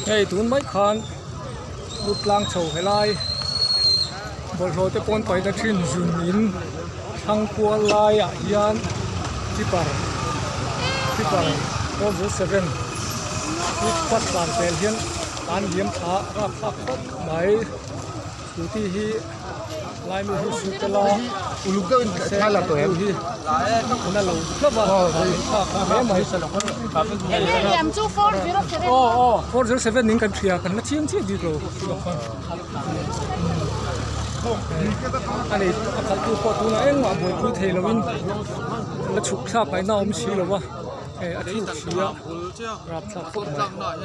Hei tun mai khan lut tlang chho helai bawlhhlawh te pawn paihna thin zun in thlang kual laiah hian tipper tipper 407 hi truck tlan pel hian an liam thla rapthlak khawp mai scooty hi lai mi hi su tel a Uluk deuhin thla la tawh em? hi na lo hlauh a thlak hle mai Enge liam chu 407 aw aw 407 in kan hria kan la chiang chiah bik lo ani a khalh tu pawh tunah engmah buaipui thei lovin la chhuk thlak ngaihna a awm si lo va hei a thuk si a rapthlak khawp mai.